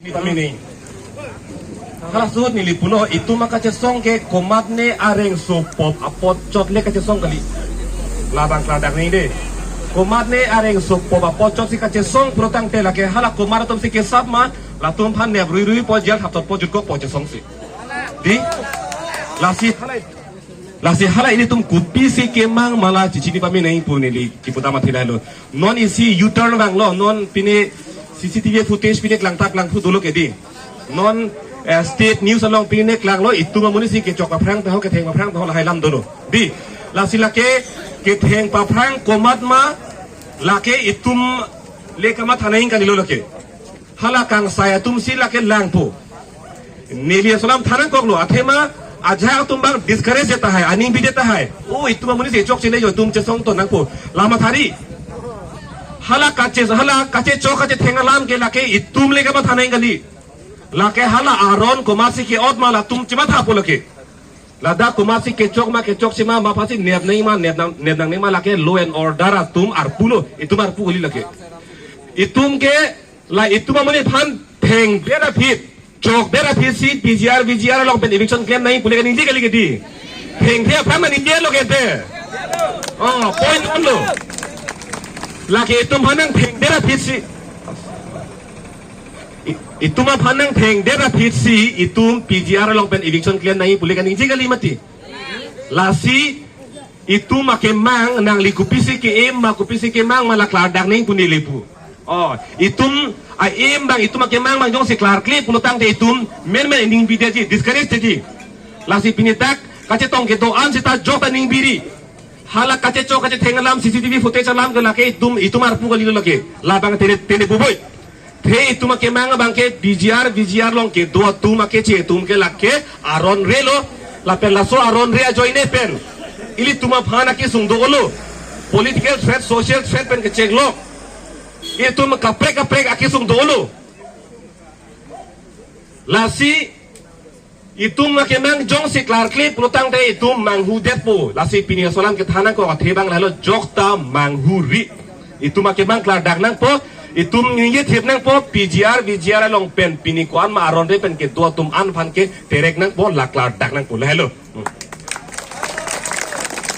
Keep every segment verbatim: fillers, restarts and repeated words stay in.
Neli pamene. Hala ahut neli pulo, itum akachesong ke komatne areng sopop apot chot le kachesong kali. Labang klardak nang de. Komatne areng sopop apot chot si kachesong pulotangte lake hala komat atum si kesap ma, latum aphan nep rui rui po, jail thap thot po, jutkok po chesong si. Di? Lasi hala, lasi hala ilitum kopisi kemang ma la chechini pamene pu neli kipu dam athe lahelo. Non isi U-turn vanglo, non pine C C T V footage pine klangtak klangthu dolo ke di. Non, eh, state news along pine klanglo, itum amonit si kechok paphrang taho, ketheng paphrang taho lahai alam dolo. Di, lasi lake ketheng paphrang komat ma, lake itum le kamatha nang kalilo lake. Hala kangsai atum si lake langpo. Neli laso alam than nangkoklo, athema ajahak atum abang discourage tahai, aning bide tahai. O, itum amonit si chokche ne jo, itum chesong ton nangpo. La mathari. Hala kache, hala kachechok kachetheng alam ke lake itum le kamatha nang kali. Lake hala aron komatsi ke-ot ma latum chemathapo lake. Ladak komatsi kechok ma kechokche ma, ma aphansi nep nang ma, nep nang, nep nang ma lake law and order atum arpu lo, itum arpu kali lake. Itum ke la itum amonit aphan thengdet aphi, chokdet aphi si P G R, V G R along pen eviction klem nang pu le kaningje kali ke di. Thengdet aphan ma ningje lo ke te. Oh, point on lo. Lake itum aphan nangthengdet aphi si. I-, itum aphan nangthengdet aphi si, itum P G R along pen eviction klem nang pu le kaningje kali mati. Lasi, itum akemang nangli kopisi ke-em ma, kopisi kemang ma la klardak nang pu neli pu. Oh, itum a-em abang, itum akemang abang jongsi klarkle pulotangte itum menmen ining bide ji, discourage ji. Lasi pini dak kachetong kedo-an seta jok ta ning biri. Hala kachechok kachetheng alam, C C T V footage alam ke lake itum, itum arpu kalilo lake. Labang tene, tene buboi. The itum akemang abang ke P G R, V G R along kedo atum akeche atum ke lake aron re lo, lapen laso aron re ajoine pen ilitum aphan akesung dolo. Political threat, social threat pen kechek lo. Itum kaprek kaprek akesung dolo. Lasi itum akemang jongsi klarkle pulotangte itum manghudetpo. Lasi pini laso alam kethan nangkok athe abang lahelo, jok ta manghuri. Itum akemang klardak nangpo, itum ningje thip nangpo, P G R, V G R along pen pini ko-an ma aron re pen kedo atum an aphan ke terek nangpo, la klardak nangpo, lahelo. Hmm.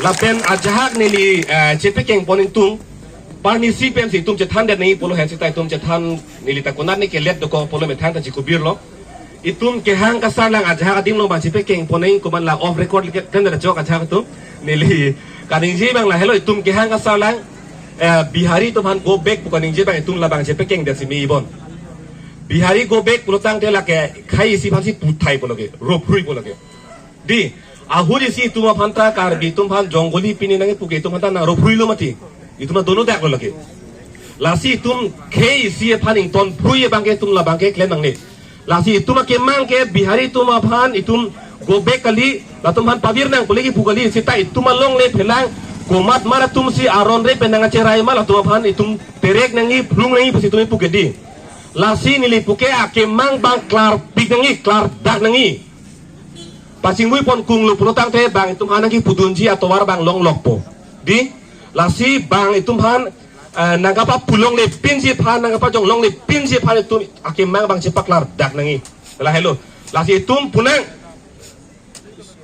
Lapen ajahak neli, eh, chepekeng pon ingtung, parnisi pen si itum chethandet nang pulo hen seta itum chethan neli ta konat ne kelet dokok pulo methang ta chikubir lo. Itum kehang kasarlang ajahak adim lo bang chepekeng pon nang komat la off record ke kan da chok ajahak atum. Neli kaningje abang lahelo, itum kehang kasarlang, eh, Bihari atum aphan go back pu kaningje abang itum labang chepekengdet si me ibon. Bihari go back pulotangte lake khei isi aphansi puthai pulo ke, rophrui pulo ke. Di, ahut isi itum aphan ta Karbi atum aphan jonggoli pine nang pu ke itum aphan ta nang rophrui lo mati. Itum ta dono dak lo lake. Lasi itum khei isi aphan ingtonphrui abang ke itum labang ke klem nangne. Lasi itum akemang ke Bihari atum aphan itum go back kali, latum aphan pavir nang pu le kipu kali, seta itum along le phelang komat mar atum si aron re pen nang acherai ma latum aphan itum terek nangji, phlung nangji pusi itum kipu ke di. Lasi neli pu ke akemang abang klarpik nangji, klardak nangji. Pachingvui pon kung lo pulotangte bang itum aphan nangkipudunji atovar abang longlokpo. Di, lasi bang itum aphan, eh, nangkapaphu longle pinji aphan, nangkapajonglongle pinji aphan itum akemang abang chepaklardak nangji. Lahelo. Lasi itum punang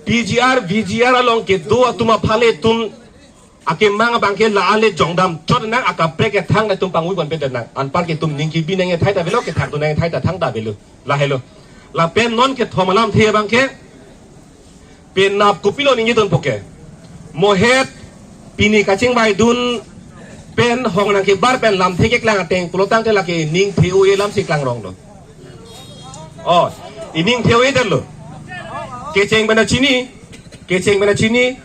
P G R, V G R along kedo atum aphan le itum akemang abang ke la ale jongdam chot nang, akaprek kethang atum pangvui pon pedet nang. Anpar ke itum ning kebi nang ethai ta avelo, kethak dun nang ethai ta thangta avelo. Lahelo. Lapen non kethom alamthe abang ke penap kopilo ningje dunpo ke. Mohet pini kachingvaidun pen hong nangkebar pen lamthe keklang ateng pulotangte lake ining the-o-e alam si klangrong do. Oh, ining the-o-e det lo. Kecheng pen ta chini, kecheng pen ta chini,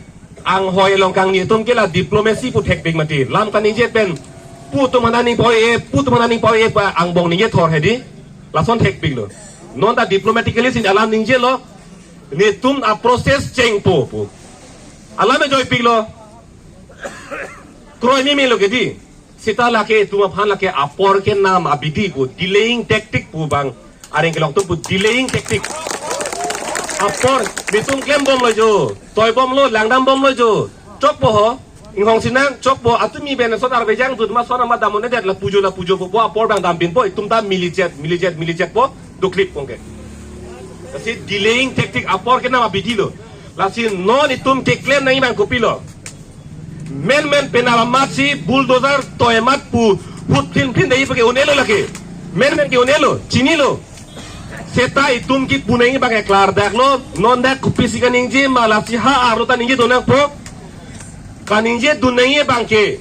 anghoi along kangni atum ke la diplomacy pu thekpik mati. Lam kaningje pen pu atum aphan ta ning pao-e, pu atum aphan ta ning pao-e pu angbong ningje thor hedi. Lason thekpik lo. Non ta diplomatically si alam ningje lo. Netum a-process chengpo pu alam ajoipik lo. Kroi meme lo ke di. Seta lake itum aphan lake apor kenam abidi pu, delaying tactic pu bang. Areng kelong atum pu delaying tactic. Apor, netum klembom lo jo, toibom lo, langdambom lo jo. Chokpo ho. Inghong sinang chokpo, atumi ben son arve jang dut ma son ama damon edet, lapu jo lapu jo po, apor bang dampinpo, itum ta milijet, milijet, milijetpo, doklippo ke. Lasi delaying tactic apor ke nama bidi lo. Lasi non itum keklem nangji abang kopilo. Menmen penap amatsi bulldozer toy amat pu, hut phin phin dei pake un-elo lake. Menmen ke un-elo, chinilo. Seta itum kipu nangji abang keklardaklo, non dak kopisi kaningje ma, lasi ha arlo ta ningje do nangpo. Kaningje dun nangji abang ke,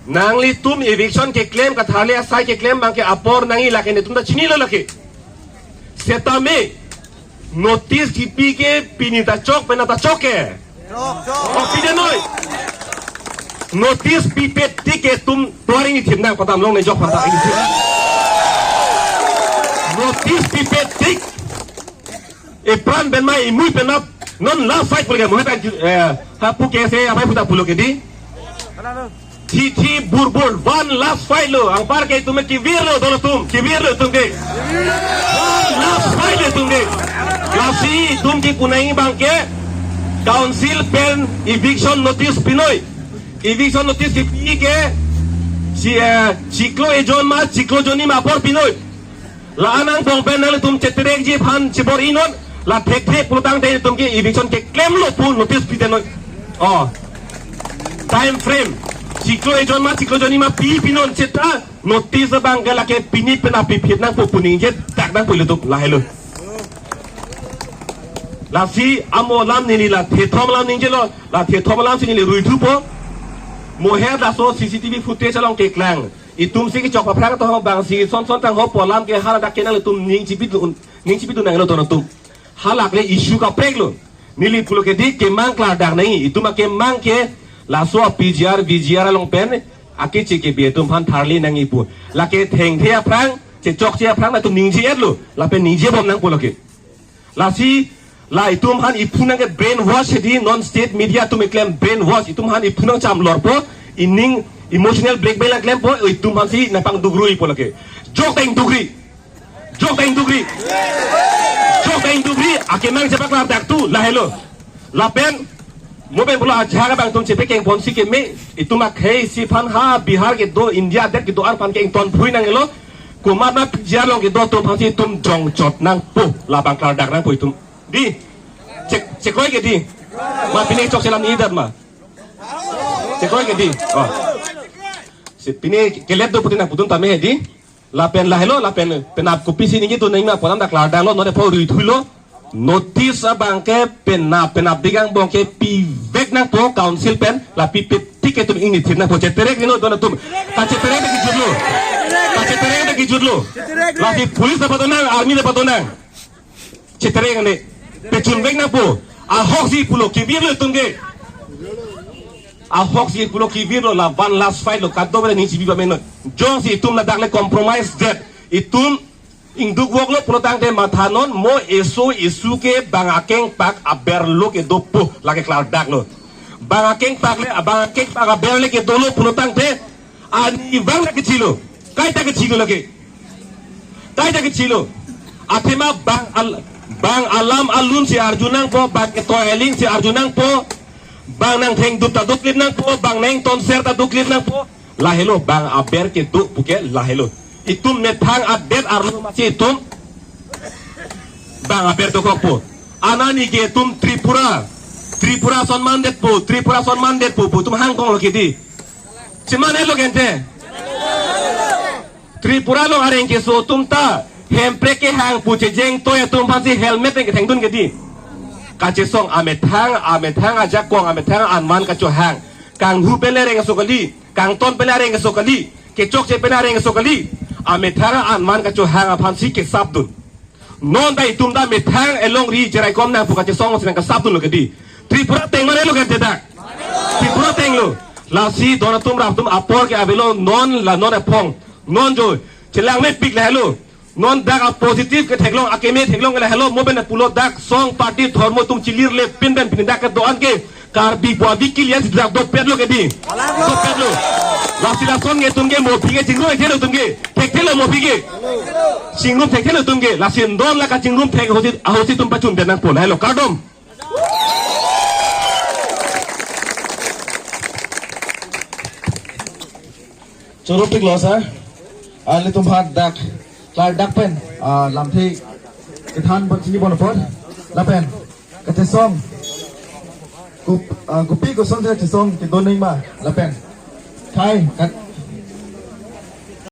nanglitum eviction keklem, katharli asai keklem abang ke apor nangji lake netum ta chinilo lake. Setame notice kipi ke pini ta chok, penap ta chok ke. Chok, chok. O, pidenoi. Notice pipe tik ke itum tuaring ithip nang, padam longle jok phanta ithip. Notice pipe tik. Epran pen ma, imui penap. Non last fight pulo ke, mohet, eh, ha pu ke se, apai puta pulo ke di. Thithi burbur, one last fight lo. Anpar ke itum kevir lo, dolo tum, kevir lo itum ke. One last fight lo itum ke. Lasi itum kipu nangji abang ke, council pen eviction notice pinoi. Eviction notice kipi ke, si, eh, chiklo ejon ma, chiklo jonni ma apor pinoi. La-an angbong pen nanglitum cheterekji aphan chebor-inon, la thekthe pulotangte itum ke eviction keklemlo pu notice pidenoi. O. Time frame. Chiklo ejon ma, chiklo jonni ma pi pinon seta notice abang ke lake pini penap piphit nangpo pu ningjedak nangpo ilitum, lahelo. Lasi amo alam neli la thethom alam ningjelo, la thethom alamsi neli ruithupo. Mohet laso C C T V footage along keklang. Itumsi kechok aphrang to bang si son son tangho pu alam ke haladak ke nanglitum ning chipidun, ning chipidun nanglo to nangtum. Halak le issue kaprek lo. Neli pulo ke di kemang klardak nangji. Itum akemang ke laso P G R, V G R along pen akeche kebi atum aphan tharli nangji pu. Lake thengthe aphrang, chechokche aphrang latum ningje-etlo. Lapen ningjebom nangpo lake. Lasi la itum aphan iphu nang ke brainwash hedi, non state media atum keklem brainwash, itum aphan iphu nang cham lorpo, ining emotional blackmail nangklempo, itum aphansi nangpangduk ruipo lake. Jok ta ingduk ri. Jok ta ingduk ri. Jok ta ingduk ri, akemang chepaklardak tu, lahelo. Lapen, mo pen pulo ajahak abang atum chepekeng ponsi keme, itum akhei si aphan ha Bihar kedo, India adet kedo-an aphan ke ingtonphui nanglo, komat ma P G R along kedo atum aphansi itum jongchot nangpo, labang klardak nangpo itum. Di, chek, chekroi ke di. Ma pine chokche alam ni dat ma. Chekroi ke di. O. Si pine kelet do putin nangpudun tame di. Lapen lahelo, lapen penap kopisi ningje tu ningma pu alam dak klardaklo, non epho ruithuilo. Notice abang ke penap, penapdik angbong ke pivek nangpo council pen, la pipe tik ke itum ingni thip nangpo, cheterek ri non don atum. Kacheterek ta kejutlo. Kacheterek ta kejutlo. Lasi police ta padonang, army ta padonang. Cheterek ane. Pechunvek nangpo. Ahoksi pulo kevirlo itum ke. Ahoksi pulo kevirlo, la one last fight lo, kadokave ning chibi ba meno. Jongsi itum ladak le compromise det, itum ingduk voklo pulotangte mathanon, mo eso esu ke bang akengpak aberlo kedopo, lake klardaklo. Bang akengpak le, bang akengpak aber le kedolo pulotangte, ani bang le kechilo. Kaita kechilo lake. Kaita kechilo. Athema bang al-, bang alam alun si arju nangpo, bang ketoi aling si arju nangpo, bang nangthengdup ta doklip nangpo, bang nangtonser ta doklip nangpo. Lahelo, bang aber kedo puke lahelo. Itum methang adet arlo masi itum bang aber dokokpo. Anani ke itum Tripura, Tripura sonman detpo, Tripura sonman detpo pu itum hangkonglo ke di. Cheman-etlo kente. Tripura along areng keso atum ta hemprek kehang pu chejeng toi atum aphansi helmet nangkethengdun ke di. Kachesong amethang, amethang ajakong, amethang anvan kachohang. Kanghu pen le areng keso kali, kangton pen le areng keso kali, kechokche pen le areng keso kali. Amethang anvan kachohang aphansi kesapdun. Non ta itum ta methang elongri cheraikom nang pu kachesong si nangkesapdunlo ke di. Tripura ateng man-etlo kente dak. Tripura atenglo. Lasi don atum rat atum apor ke avelo non la non ephong. Non jo chelang mepik lahelo. Non dak apositive ketheklong akeme theklong ke lahelo, mo pen pulo dak song party dhormo atum chilir le pin pen pin dak kedo-an ke Karbi pu avi kilian si dak dopetlo ke di. Dopetlo. Lasi lason ke itum ke mo aphi ke chingrum thekthelo itum ke. Thekthelo mo aphi ke. Chingrum thekthelo itum ke. Lasi non la kachingrum thek ahosi, ahosi itum pachundet nangpo lahelo. Kardom. Choro piklo sir. Ah, ilitum aphan dak, klardak pen, ah, lamthe kethan bot chini bon apot. Lapen kachesong, kup, ah, kopi koson si kachesong kedo nangji ma. Lapen khei kat,